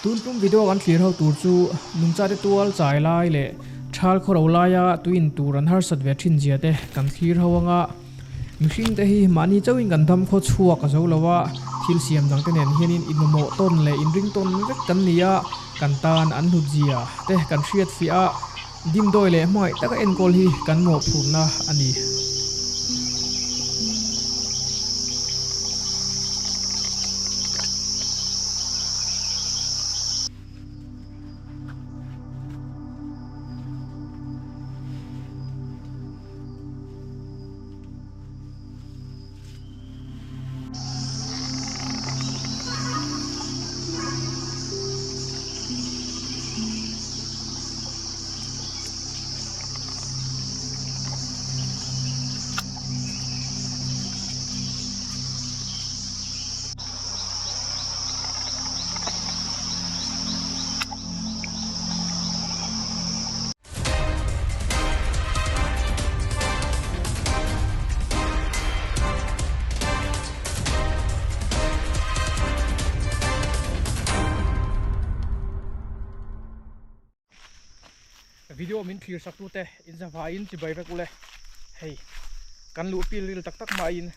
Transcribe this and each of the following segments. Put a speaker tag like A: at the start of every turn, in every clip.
A: Tun tum video kan thlir ho tur chu nungchate tual chai lai leh thal khawro laia tui in tur an harsat ve thin zia te kan thlir ho anga mihring te hi mahni chauhin kan dam khaw chhuak a zo lo a, thil siam dang te nen hianin inmamawh tawn leh inring tawn vek kan ni a, kan tan an hlut zia te kan hriat fiah a. Dimdawi leh hmangaih taka enkawl hi kan mawhphurhna a ni. Video min thlir sak tute in zavaiin chibai vek ule hei kan luh pil ril tak tak maiin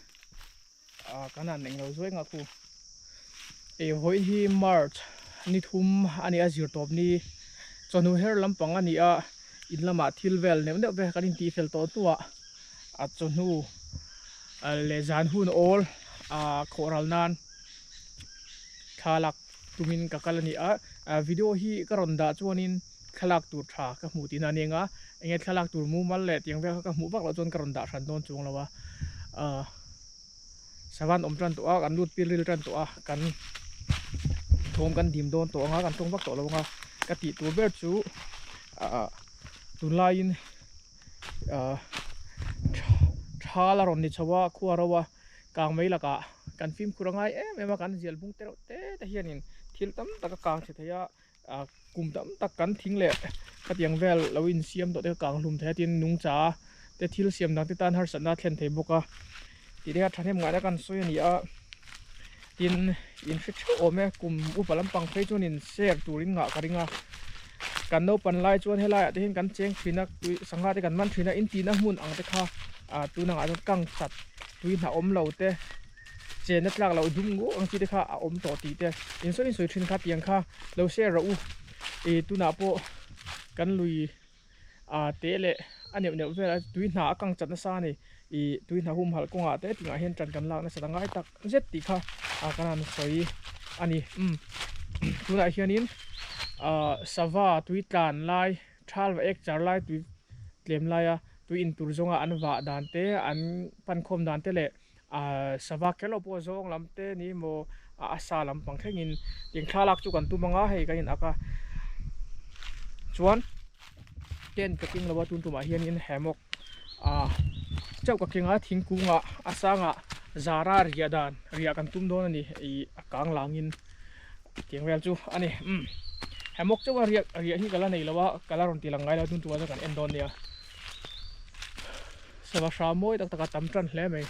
A: kan han englo zuai ngah khu e vawiin hi March ni thum a ni a zirtawp ni chawhnu her lampang a ni a in lamah thil vel neuh neuh te kan intih fel tawh hnuah a chawhnu leh zan hun awl a khawh ral nan thlalak tumin ka kal a ni a video hi ka rawn dah chuanin thlalak tur tha ka hmuh tihna a ni ang a enge thlalak tur mumal leh tiang vel kha ka hmuh vak loh chuan ka rawn dah hran dawn chuang lo a ahh savan awm tan tawh a kan lut pil ril tan tawh a kan thawm kan dim dawn tawh ang a kan tawng vak tawh lo ang a ka tih tur ber chu ahh tunlaiin ahh thal a rawn ni chho a khua ro a kang mai lakah kan fimkhur a ngai em em a kan zial bung te reuh te te hianin thil tam tak a kang chhe thei a. Ah kum tam tak kan thing leh khatiang vel lo insiam tawh te kha kang hlum thei a tin nungcha te thil siam dang te tan harsatna a thlen thei bawk a tih te kha thahnem ngaihna kan sawi a ni a tin in hre theuh awm e kum upa lampang phei chuan in share turin ngah ka ring a kan naupan lai chuan helaiah te hian kan cheng thin a tui sangha te kan man thin a in tihna hmun ang te kha ah tunangah chuan kang chat tui hna awm lo te. Chenna tlak loh dum ngawh ang chi te kha a awm tawh tih te in sawi in sawi thin kha tiang kha lo share rawh u ih tunah pawh kan lui ah te leh a neuh neuh vel a tui hna a kang chat nasa a ni ih tui hna humhalh kawngah te tingah hian tan kan lak nasa ta ngai tak zet tih kha ah kan han sawi a ni umm tunah hianin ah sava tui tlan lai thal va ek char lai tui tlem laia tui in tur zawnga an vah dan te an pankhawm dan te leh. Ahh sava kher lo pawh zawng lam te ni maw a sa lampang thlengin tiang thlalak chu kan tum ang a hei kan in ak a chuan tent ka keng lo a tun tumah hianin hammock ah chauh ka keng a thingkungah a sangah zara riah dan riah kan tum dawn a ni ih a kang langin tiang vel chu a ni umm hammock chauh a riah riah hi ka la nei lo a ka la rawn ti lang ngai lo a tun tumah chuan kan en dawn nia. Sava hra mawi tak tak a tam tan hle mai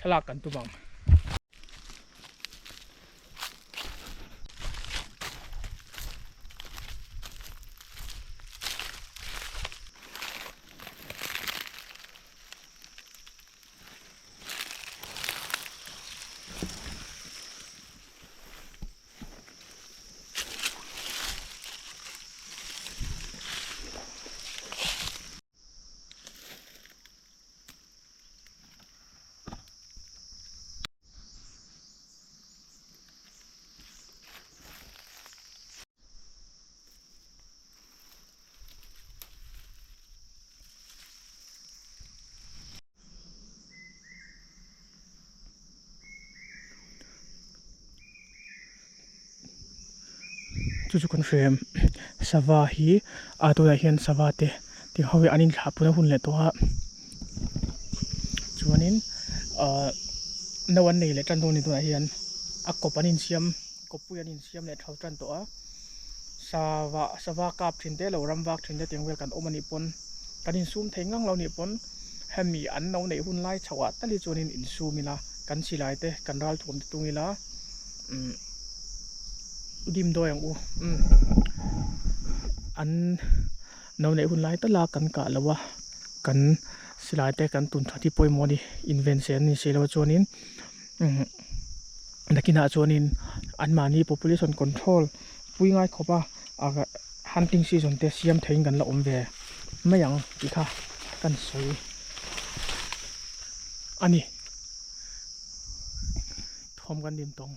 A: thlalak kan tum ang. Chu chu kan hre em sava hi a tunah hian sava te ti ho hi an inthlah pun a hun leh tawh a chuanin ahh no an nei leh tan dawn a ni tunah hian a kawp an insiam kawppui an insiam leh tho tan tawh a sava sava kap thin te lo ram vak thin te tiang vel kan awm anih pawn kan insum thei ngang lo anih pawn hemi an no neih hun lai chhoh ah tal hi chuanin insum ila kan silai te kan ral thuam te tung ila umm. Dimdawi ang u. Umm. An no neih hun lai tal a kan kah lo a, kan silai te kan tun that hi pawimawh a ni. Inven se an ni si lo chuanin umm nakinah chuanin anmahni population control pui ngai khawp a hunting season te siam theiin kan la awm ve mai ang tih kha kan sawi a ni. Thawm kan din tawng.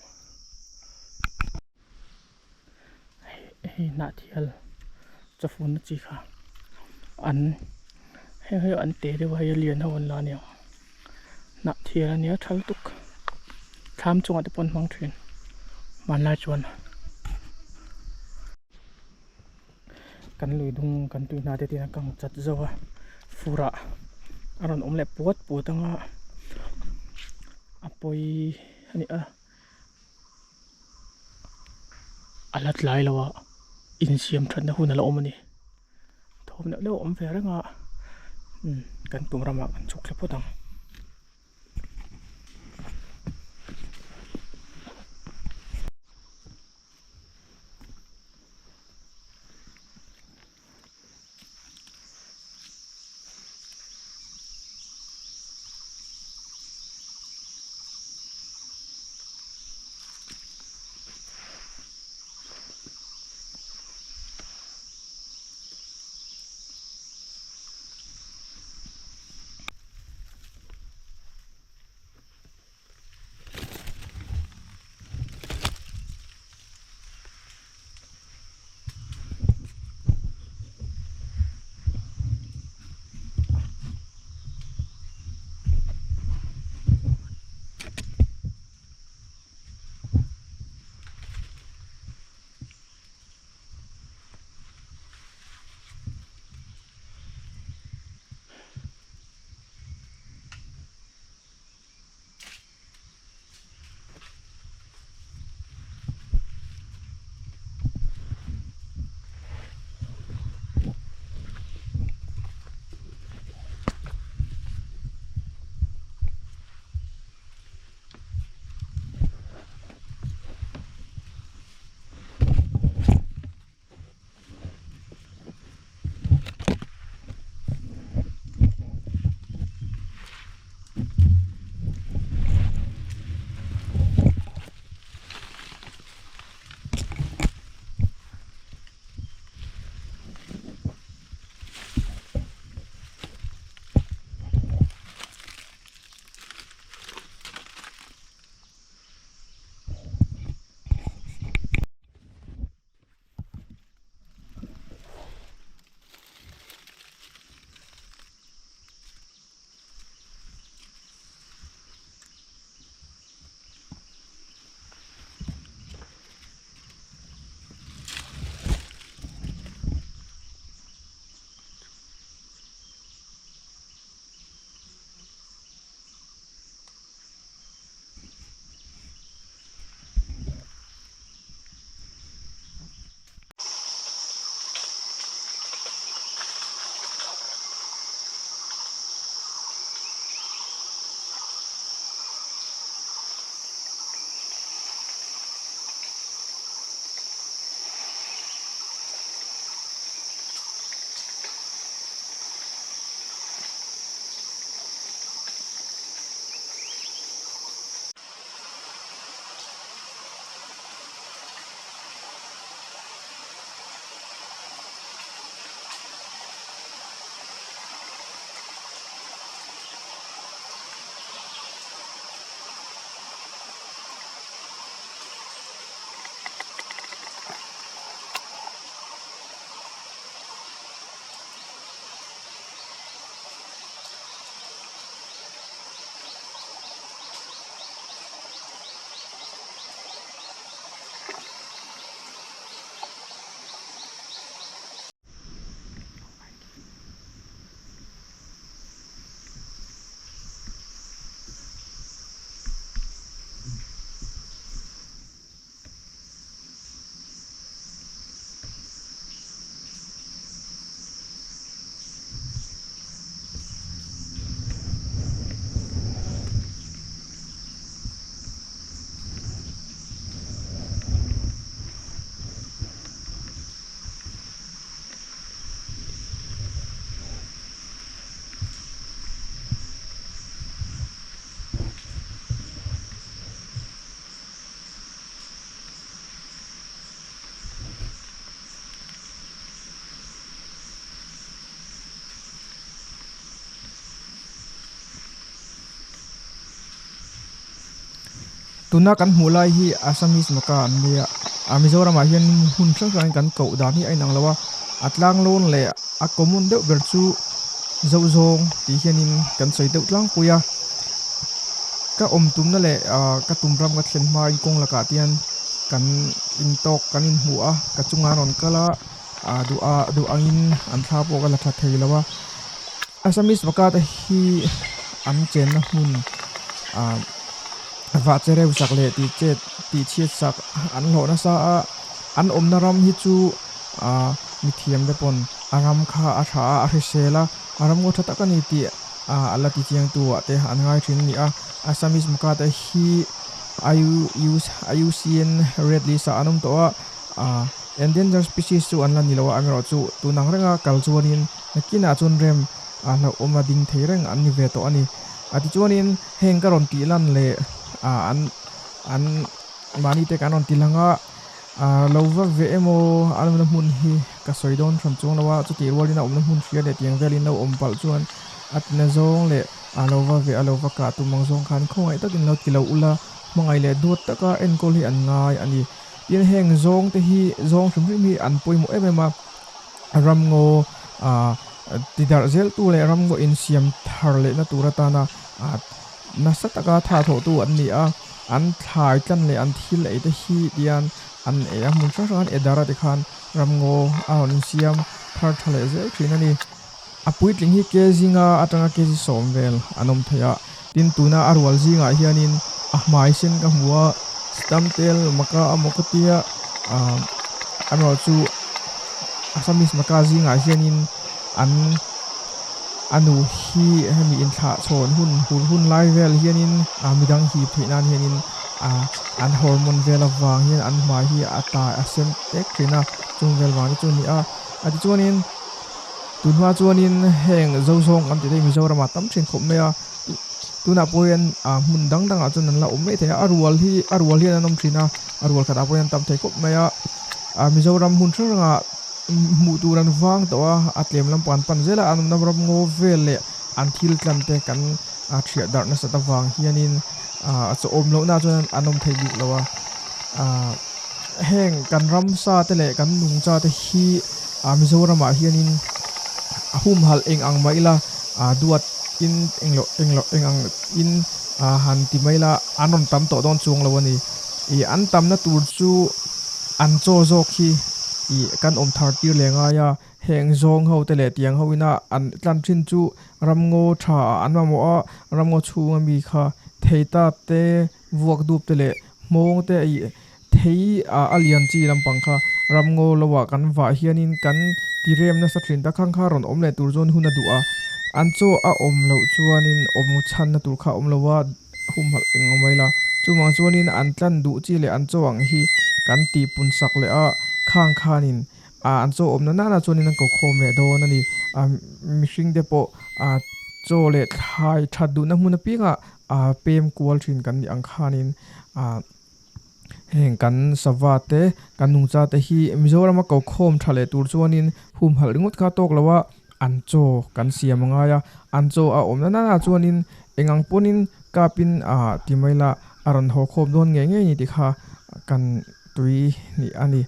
A: Hei hnahthial chawfun na chi kha an heng hi an te deuh a hei a lian ho an la ania hnahthial ania tha lutuk thlam chungah te pawh an hmang thin hmanlai chuan kan lui dung kan tui hna te tin a kang chat zo a furah a rawn awm leh puat puat anga a pawi a ni a. A la tlai lo a insiam thatna hun a la awm a ni thawm neuh neuh a awm ve reng a umm kan tum ramah kan chhuk thla phawt ang. Tuna kan hmuh lai hi Assamese Maka an nia a Mizoramah hian hun hrang hrangin kan koh dan hi a inang lo a a tlang lawn leh a common deuh ber chu zoh zawng tih hianin kan sawi deuh tlangpui a ka awm tumna leh ah ka tum ram ka thlen hmain kawng lakah te hian kan intawk kan inhmu a ka chungah an rawn kal a ah duh ah duh angin an thla pawh ka la tha thei lo a Assamese Maka te hi an chenna hmun ah vah che reuh sak leh tih chet tih chhiat sak an hlawh nasa a an awmna ram hi chu ah mithiam te pawn a ram kha a tha a a hrisel a a ram ngaw tha tak a ni tih ah a la ti chiang tu ah te an ngai thin a ni a Assamese Maka te hi I_U_C_N red list ah an awm tawh a ah endangered species chu an la ni lo a amaherawhchu tun ang renga kal chuanin nakinah chuan rem a hlauhawm a ding thei reng an ni ve tawh a ni a tichuanin heng ka rawn tih lan leh ah an an mahni te kan rawn ti lang a ah lo va ve emaw a awmna hmun hi ka sawi dawn hran chuang lo a chutih rualin a awmna hmun hria leh tiang velin lo awm palh chuan a tina zawng leh a lo va ve a lo va kah tum ang zawng khan khawngaih takin lo ti lo ula hmangaih leh duat taka enkawl hi an ngai a ni tin heng zawng te hi zawng hrim hrim hi an pawimawh em em a ramngaw ah ti darh zel tu leh ramngaw insiam thar leh na tur atana ah nasa taka tha thawh tu an ni a an thlai tlan leh an thil ei te hi tian an ei a hmun hrang hrang an e dar a tikhan ramngaw a rawn insiam thar tha leh zel thin a ni a puitling hi ke zinga atanga kg sawm vel an awm thei a tin tuna a rual zingah hianin a hmai sen ka hmu a stamp tel maka amaw ka tia ah amaherawhchu Assamese maka zingah hianin an a nu hi hemi inthlah chhawn hun hur hun lai vel hianin ah midang hip theih nan hianin ah an hormone vel avang hian an hmai hi a tai a sen tek thin a chung vel vang te chu a ni a a tichuanin tunhma chuanin heng zo zawng an tih te hi Mizoramah tam thin khawp mai a tunah pawh hian ah hmun dang dangah chuan an la awm mai thei a a rual hi a rual hian an awm thin a a rual khatah pawh hian an tam thei khawp mai a ah Mizoram hmun hrang hrangah hmuh tur an vang tawh a a tlem lampang an pan zel a an awmna ram ngaw vel leh an thil tlan te kan a thiah darh nasat avang hianin ah a chawhawm lohna chuan an awm thei bik lo a ah heng kan ramsa te leh kan nungcha te hi ah Mizoramah hianin a humhalh eng ang mah ila ah duat in englo englo eng ang in ah han ti mai ila an rawn tam tawh dawn chuang lo a ni ih an tamna tur chu an chaw zawk hi ih kan awm thar tir leh ngai a heng zawng ho te leh tiang ho ina an tlan thin chu ramngaw tha ah an mamawh a ramngaw chhunga mi kha thei ta te vuak dup te leh hmawng te ih thei ah a lian chi lampang kha ramngaw lo ah kan vah hianin kan ti rem nasa thin ta khang kha rawn awm leh tur chuan hun a duh a an chaw a awm loh chuanin awm chhanna tur kha a awm lo a. humhalh eng awm mai la. Chuvang chuanin an tlan duh chi leh an chaw ang hi kan tih pun sak leh a, khang khanin ah an chaw awmna nana chuanin an ko khawm leh dawn a ni. Ah mihring te pawh ah chaw leh thlai that duhna hmun apiangah ah pem kual thin kan nih ang khanin ah heng kan sava te kan nungcha te hi Mizorama ko khawm tha leh tur chuanin humhalh ringawt kha tawk lo a, an chaw kan siam a ngai a, an chaw a awmna nana chuanin eng ang pawnin kapin ah ti mai la a rawn haw khawp dawn ngei ngei ni tih kha kan tui nih a ni.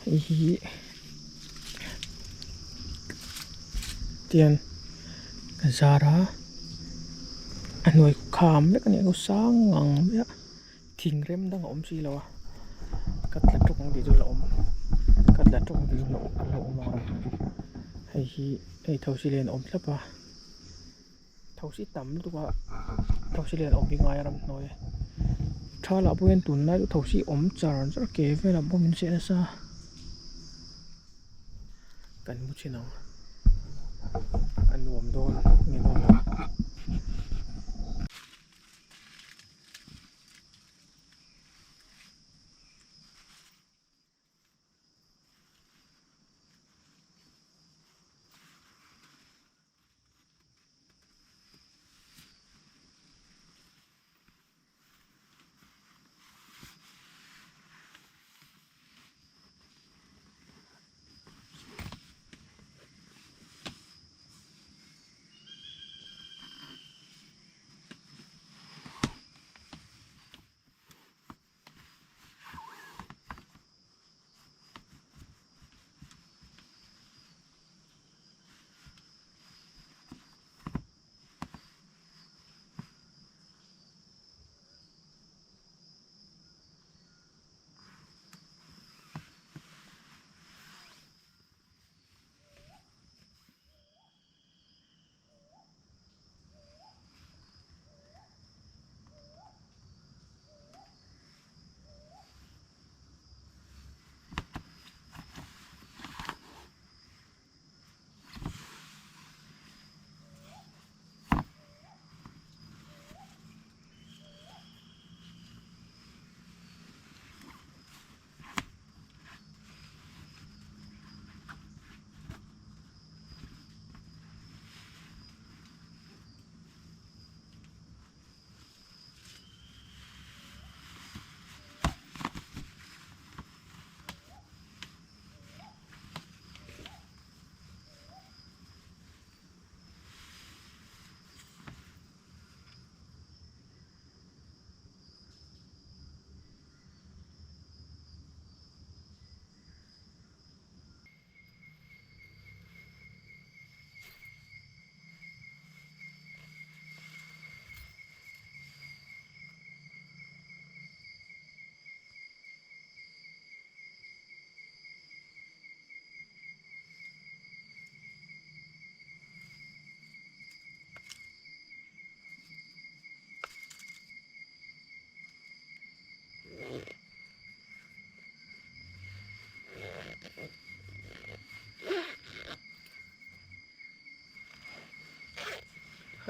A: Hei hi tian ka zar a a hnuai kham vek a nih chu sang ngang mai a thing rem dang a awm si lo a ka tla ṭawk ang tih chu a la awm ka tla ṭawk ang tih chu a la awm ang hei hi hei thosi len a awm thlap a thosi tam lutuk a thosi len awm hi ngai a ramhnuai tha lah pawh hian tunlai chu thosi awm char char ke velah pawh min seh nasa kan mu thin ang a nuam dawn nge nuam lo.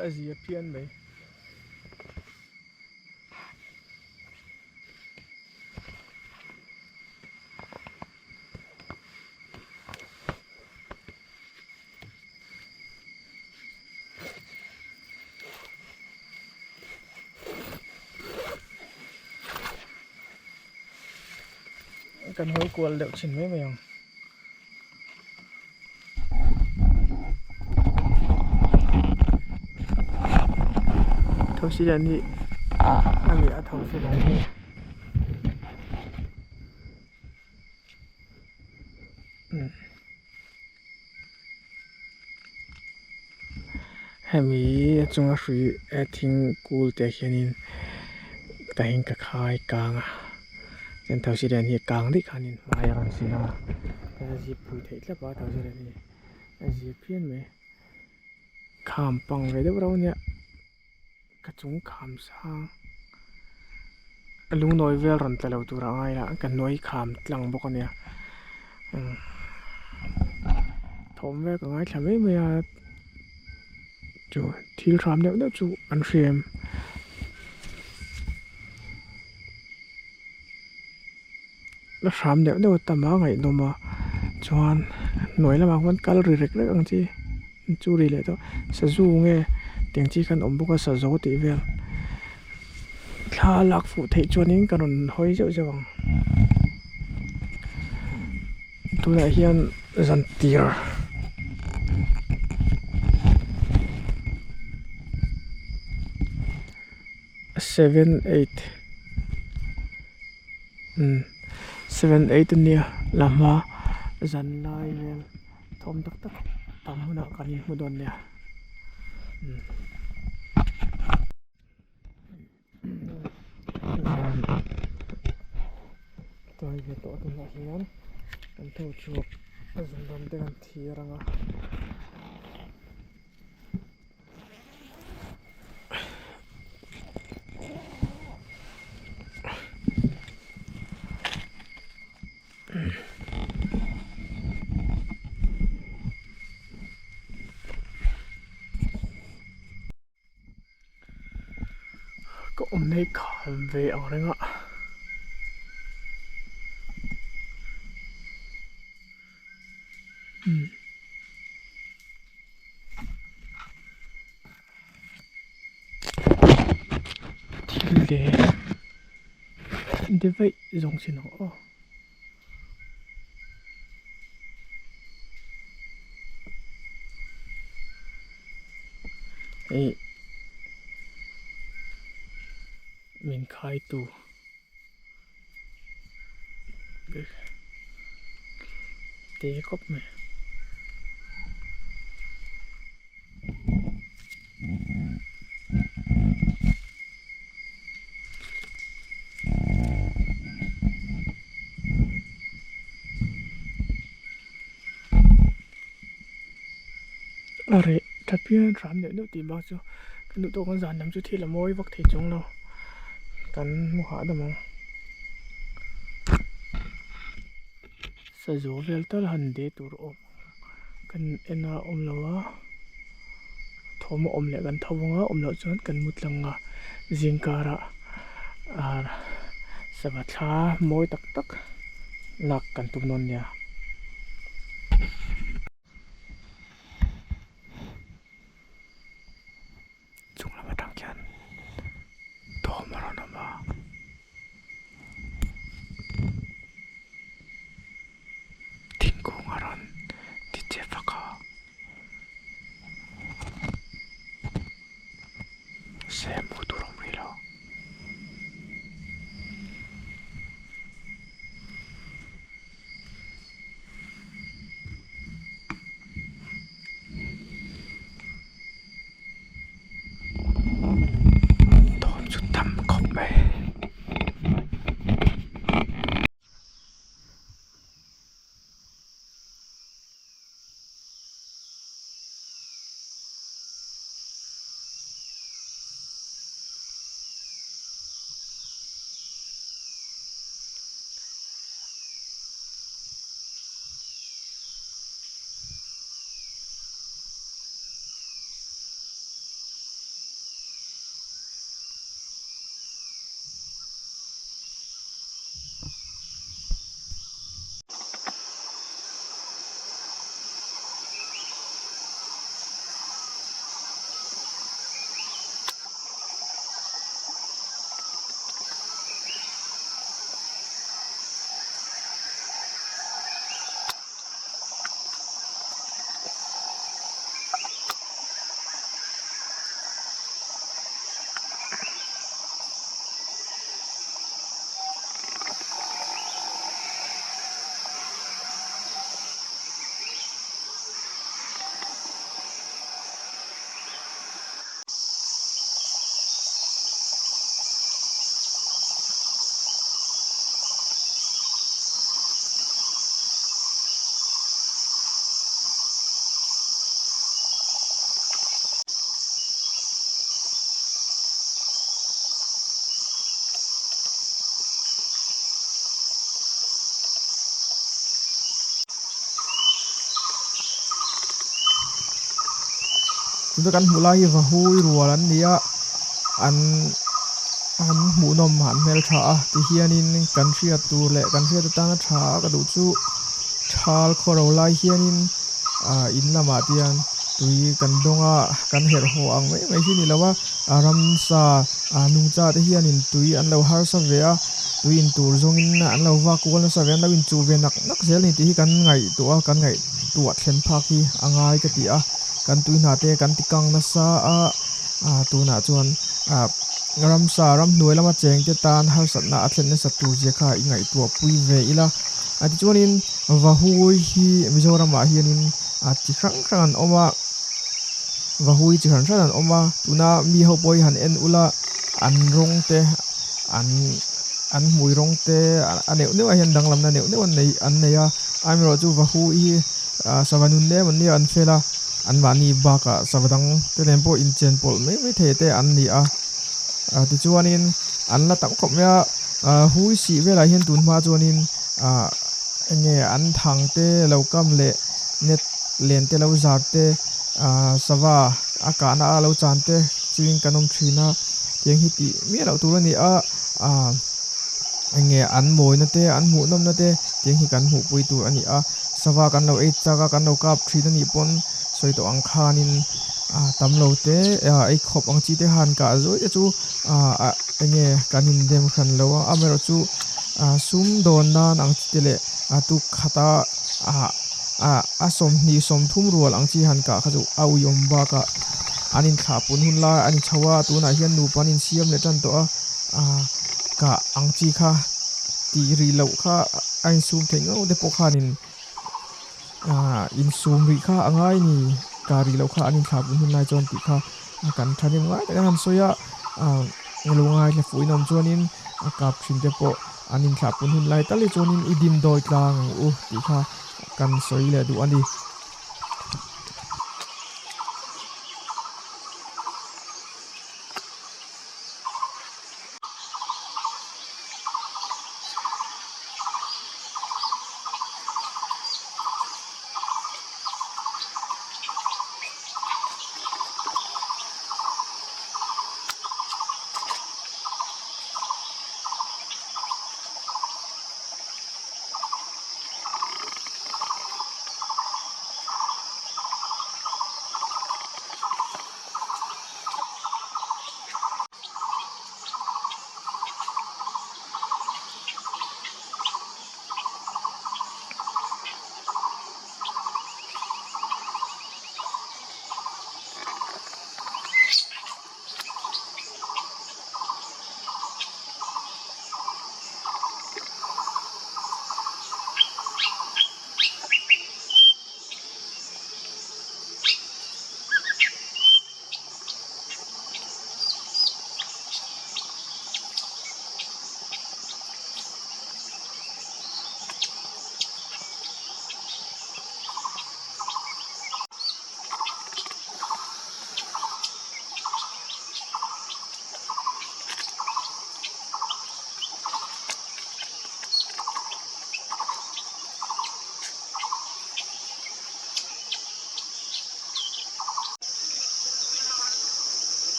A: A zia phian mai. Kan hawi kual deuh thin mai mai ang. Thosi lian hi a ni a thosi lian hi. Hemi a chunga hrui eh thing kul te hianin tah hian ka khai kang a chuan thosi lian hi a kang daih khanin hmai a rawn siam a a zip phui theih thlap a thosi lian hi a zip phian mai kham pang ve deuh reuh a nia ka chung kham sang lungnawi vel rawn tla lo tur a ngai a ka hnuai kham tlang bawk a nia thawm vel ka ngaithla mai mai a chu thil hram deuh deuh chu an hria em. La hram deuh deuh a tam a ngaihnawm a chuan hnuai lamah khuan kal ri rek rek ang chi chu ri leh tawh sazu nge tiang chi khan awm bawk a sazaw tih vel thla a lak fuh theih chuanin ka rawn hawi zeuh zeuh ang tunah hian zan tir. Seven eight umm. Seven eight ania la hma zan lai vel thawm tak tak tam hunah kan inhmu dawn nia umm. Tlai ve tawh tunah hian kan tho chhuak a zun ram te kan thlir ang a. Ka awm nei kham ve ang reng a. Thil te de vaih zawng chin ang aw. Hei min khaitu te khawp mai. A reh tha pian hram neuh neuh tih bak chu kan duh tawk ang zan lam chu thil a mawi vak thei chuang lo kan hmu hahdam ang. Sazu vel tal han de tur awm kan en a awm lo a thawm a awm leh kan tho vang a awm loh chuan kan mu tlang a zingkarah ah sava thla mawi tak tak lak kan tum dawn nia. Chung lam atang khian thawm a rawn awm a. Thingkung a rawn ti che fak a. Se hmuh tur a awm rih lo. Thawm chu tam khawp mai. Tuna kan hmuh lai hi vahui rual an ni a an an hmuhnawm an hmeltha a tihianin kan hriat tur leh kan hriat atana tha a ka duh chu thal khawro lai hianin ah in lamah te hian tui kan dawng a kan herh haw ang mai mai hi a ni lo a a ramsa ah nungcha te hianin tui an lo harsa ve a tui in tur zawngin an lo vak kual nasa ve an lo inchuh ve nak nak zel a ni tih hi kan ngaihtuah a kan ngaihtuah thlen phak hi a ngai ka ti a kan tui hna te kan ti kang nasa a ah tunah chuan ah. Ramsa ramhnuai lama chengte tan harsatna a thlen nasa tur zia kha i ngaihtuah pui ve ila. A tichuanin Vahui hi Mizoramah hianin a chi hrang hrang an awm a, Vahui chi hran hran an awm a, tuna mi ho pawh hi han en ula an rawng te an an hmui rawng te a neuh neuh ah hian danglamna neuh neuh an nei an nei a, amaherawhchu Vahui hi sava nun lem an nia an fel a, anmahni bakah sava dang te nen pawh inchen pawlh mai mai thei te an ni a, tichuanin an la tam khawp mai a, hui sih velah hian tun hma chuanin ah enge an thang te lo kam leh net len te lo zar te ah sava a kahna a lo chan te ching kan awm thin a tiang hi tih miah loh tur a ni a ah enge an mawina te an hmuhnawmna te tiang hi kan hmuhpui tur a ni a sava kan lo ei chak a kan lo kap thin a nih pawn sawi tawh ang khanin ah tam lo te ah ei khawp ang chi te han kah zuai te chu ah enge kan indem hran lo a amaherawhchu ah sum dawn nan ang chi te leh a tuk khata ah ah a sawmhnih sawmthum rual ang chi han kah kha chu a uiawm bakah an inthlah pun hun lai a ni chho a tunah hian nupa an insiam leh tan tawh a ah kah ang chi kha tih rih loh kha a insum theih ngauh te pawh khanin ah insum rih kha a ngai ni kah rih loh kha an inthlah pun hun lai chuan tih kha kan thahnem ngai tak an han sawi a ah lo ngaithla fuh in awm chuanin a kap thin te pawh an inthlah pun hun lai tal hi chuanin i dimdawi tlang ang u tih kha kan sawi leh duh a ni.